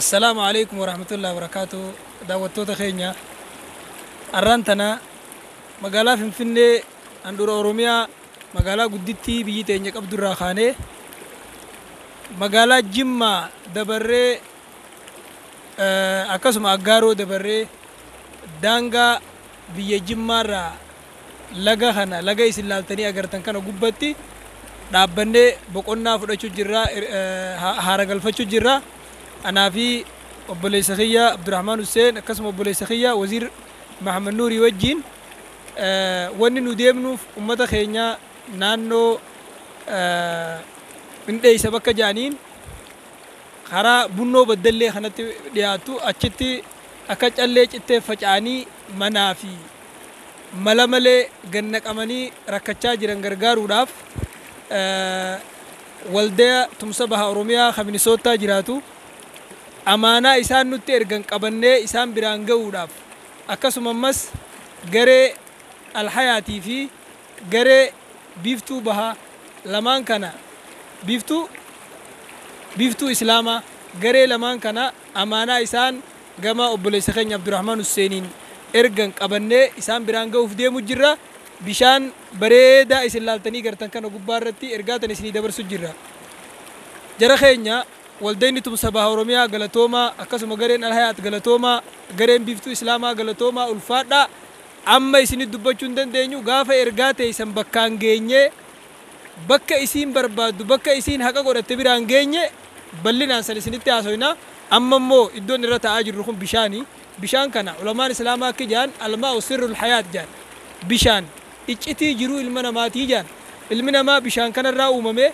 Assalaamu alaikum warahmatullahi wabarakaatu. Daawwattoota keenya, arraan tana magaalaa Finfinnee, handhuura Oromiyaa, magaalaa guddittii biyyi teenya qabdu irraa kaanee magaalaa Jimmaa dabarree, akkasuma Aggaaroo dabarree, daangaa biyya Jimmaarraa laga kana, laga isin laaltanii agartan kana gubbatti dhaabbannee boqonnaa fudhachuu jirra, haara galfachuu jirra. Anaa fi obboleessa kiyya Abdurrahmaan Hussein, akkasuma obboleessa kiyya Waziir Mahamad Nuurii wajjin wanni nu deemnuuf ummata keenya naannoo Indheeysa bakka jedhaniin karaa Bunnoo Baddallee kanatti dhiyaatu achitti akka callee cittee faca'anii manaa fi mala malee gannaqamanii rakkachaa jiran gargaaruudhaaf Waldaya Tumsa Baha Oromiyaa kan Minisoottaa jiraatu amaanaa isaan nutti ergan qabannee isaan biraan ga'uudhaaf, akkasuma ammas garee Alhayaatii fi garee Biiftuu Bahaa lamaan kana, Biiftuu Islaamaa, garee lamaan kana amaanaa isaan gama obboleessa keenya Abdurrahmaan Husseeniin ergan qabannee isaan biraan ga'uuf deemu jirra. Bishaan bareedaa isin laaltanii gartan kana gubbaa irratti ergaa tan isinii dabarsu jirra. Jara keenya, Waldayni Tumsa Baha Oromiyaa galatoomaa, akkasuma gareen Alhayaat galatoomaa, gareen Biiftuu Islaamaa galatoomaa, ulfaadhaa. Amma isinit dubbachuu hin dandeenyu. Gaafa ergaa teessan bakkaan geenyee, bakka isiin barbaaddu, bakka isiin haqa godhatte biraan geenye, bal'inaan san isinitti haasoyna. Amma immoo iddoon irra taa'aa jirru kun bishaani. Bishaan kana ulamaan Islaamaa akka jedhan الماء سر الحياة jedhan, bishaan iccitii jiruu ilma namaatii jedhan. Ilmi namaa bishaan kanarraa uumame,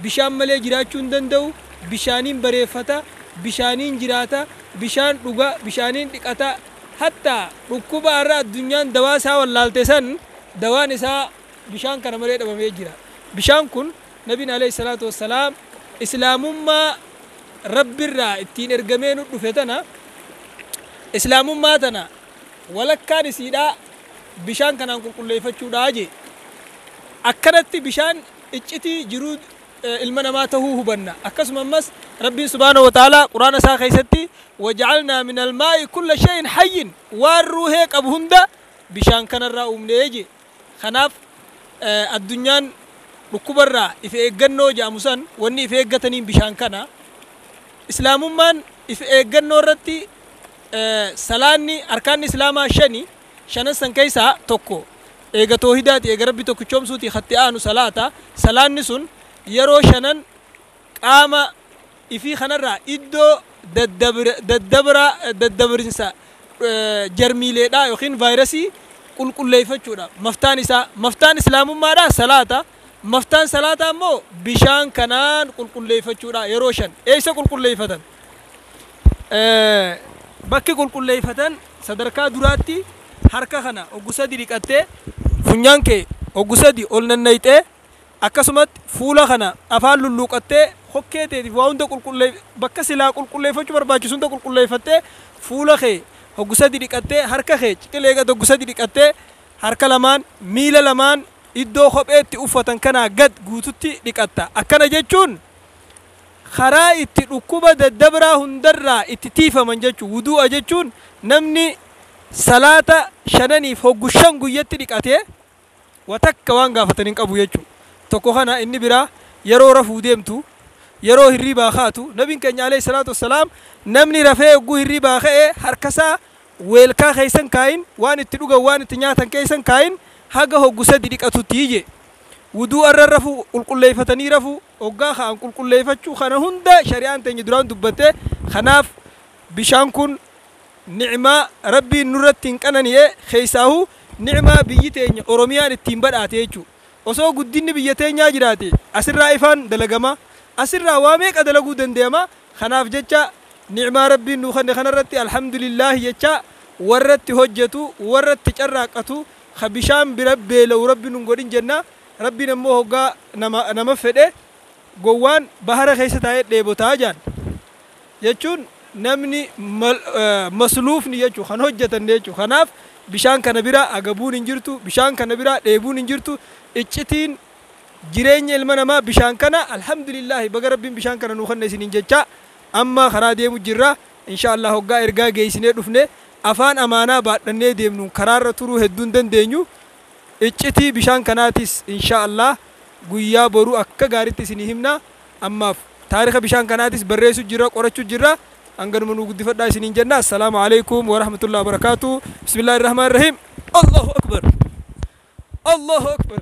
bishaan malee jiraachuu hin danda'u. Bishaaniin bareeffata, bishaaniin jiraata, bishaan dhuga, bishaaniin dhiqata. Hatta dhukkuba har'a addunyaan dawaa isaa wallaalte san dawaan isaa bishaan kana malee dhabamee jira. Bishaan kun Nabiin عليه الصلاة والسلام Islaamummaa Rabbirraa ittiin ergamee nu dhufe tana, Islaamummaa tana walakkaan isiidhaa bishaan kanaan qulqulleeffachuudhaa jee. Akkanatti bishaan iccitii jiruu ilma namaa tahuu hubanna. Akkasuma ammas Rabbiin سبحانه وتعالى Quraana isaa keessatti وجعلنا من الماء كل شيء حي, waan ruuhee qabu hunda bishaan kanarraa uumnee jee. Kanaaf addunyaan dhukkubarraa if eeggannoo jedhamu san wanni if eeggataniin bishaan kana. Islaamummaan if eeggannoo irratti, salaanni arkaanni Islaamaa shani, shanan san keessaa tokko eega toohidaati, eega Rabbi tokkichoomsuuti hatti aanu salaata. Salaanni sun yeroo shanan qaama ifii kanarraa iddoo daddabrinsa jarmiileedha yookiin vaayirasii qulqulleeffachuudha. Maftaan isaa, maftaan Islaamummaadha salaata. Maftaan salaataa immoo bishaan kanaan qulqulleeffachuudha. Yeroo shan eessa qulqulleeffatan? Bakki qulqulleeffatan sadarkaa duraatti harka kana oggu sadi dhiqattee, funyaan kee oggu sadi ol nannayxee, akkasumatti fuula kana afaan lulluuqattee, hokkee teetiif waa hunda qulqullee, bakka silaa qulqulleeffachuu barbaachisu hunda qulqulleeffattee, fuula kee hoggu sadi dhiqattee, harka kee ciqilee gad hoggu sadi dhiqattee, harka lamaan, miila lamaan iddoo kopheetti uffatan kanaa gad guututti dhiqatta. Akkana jechuun karaa itti dhukkuba daddabraa hundarraa itti tiifaman jechuu. Wudu'a jechuun namni salaata shananiif hoggu shan guyyatti dhiqatee watakka waan gaafatan hin qabu jechuu. Tokko kana. Inni biraa yeroo rafuu deemtu, yeroo hirribaa kaatu, Nabiin keenya عليه الصلاة والسلام namni rafee hogguu hirribaa ka'ee harkasaa weelkaa keessan kaayin, waan itti dhugan, waan itti nyaatan keessan kaayin, haga hoggu sadi dhiqatutti je. Wuduu arra rafuu qulqulleeffatanii rafuu, hoggaa ka'an qulqulleeffachuu, kana hunda shari'aan teenya duraan dubbatte. Kanaaf bishaan kun nicmaa Rabbiin nurratti hin qanani'e, keessaahu nicmaa biyyi teenya Oromiyaan ittiin badhaate jechuu. Osoo guddinni biyya teenyaa jiraate asirraa ifaan dalagama, asirraa waa meeqa dalaguu danda'ama. Kanaaf jecha nicmaa Rabbiin nuu kenne kanarratti الحمد لله jecha warratti hojjetu, warratti carraaqatu, ka bishaan bira beela'u Rabbi nun godhin jenna. Rabbiin ammoo hoggaa nama fedhe gowwaan bahara keessa taa'ee dheebotaa jaan jechuun namni masluufni jechuu kan hojjetan jechuu. Kanaaf bishaan kana bira agabuun hin jirtu, bishaan kana bira dheebuun hin jirtu. Iccitiin jireenya ilma namaa bishaan kana. الحمد لله, baga Rabbiin bishaan kana nuu kenne isiniin jecha amma karaa deemu jirra. Insha Allah hoggaa ergaa geessinee dhufne afaan amaanaa baadhannee deemnu karaarra turuu hedduu hin dandeenyu. Iccitii bishaan kanaatis insha Allah guyyaa boruu akka gaariitti isinii himna. Ammaaf taarika bishaan kanaatis barreessuu jirra, qorachuu jirra. Hanganuma nuu guddifadhaa isiniin jenna. Assalaamu alaikum warahmatullahi wabarakaatu. Bismillaahi rahmaani rahiim. Allahu akbar, Allahu akbar.